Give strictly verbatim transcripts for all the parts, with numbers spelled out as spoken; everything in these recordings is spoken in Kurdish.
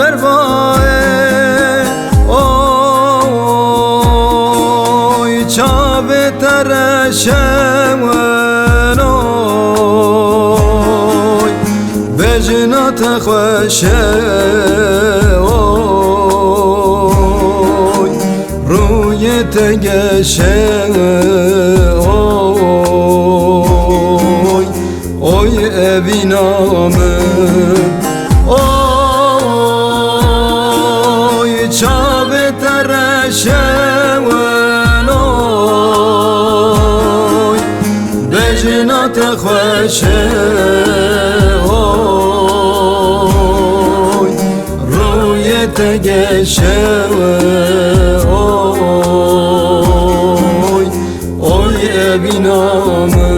Mervaye, oy, çavê te reşewin, oy, bejna te xweş e, oy, rûyê te geş e, oy. Oy evîna min, oy çavê te reşewin, oy bejna te xweş e, oy rûyê te geş e, oy. Oy evîna min.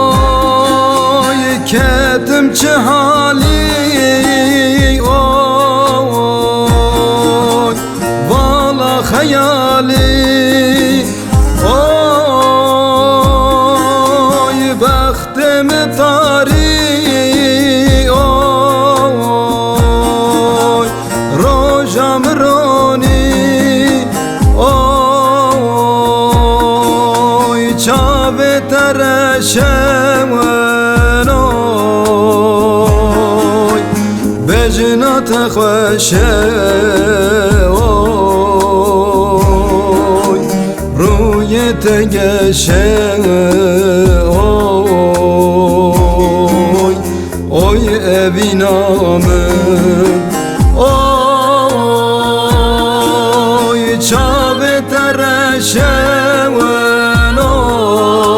Oy ketim çi halî, oy vala xeyalî, oy bextê min tarî, oy roja min ronî, oy çavê te reşewin, oy bejna te xweş e, oy rûyê te geş e, oy, oy evîna min, oy çavê te reşewin, oy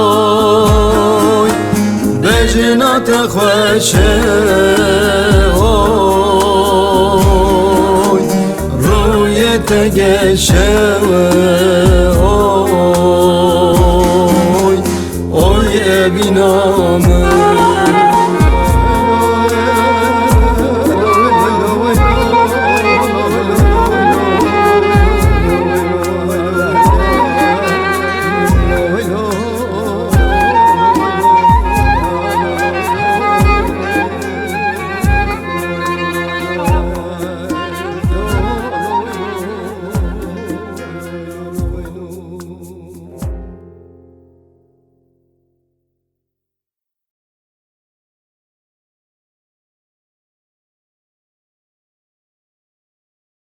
bejna te xweş e, oy rûyê te geş e.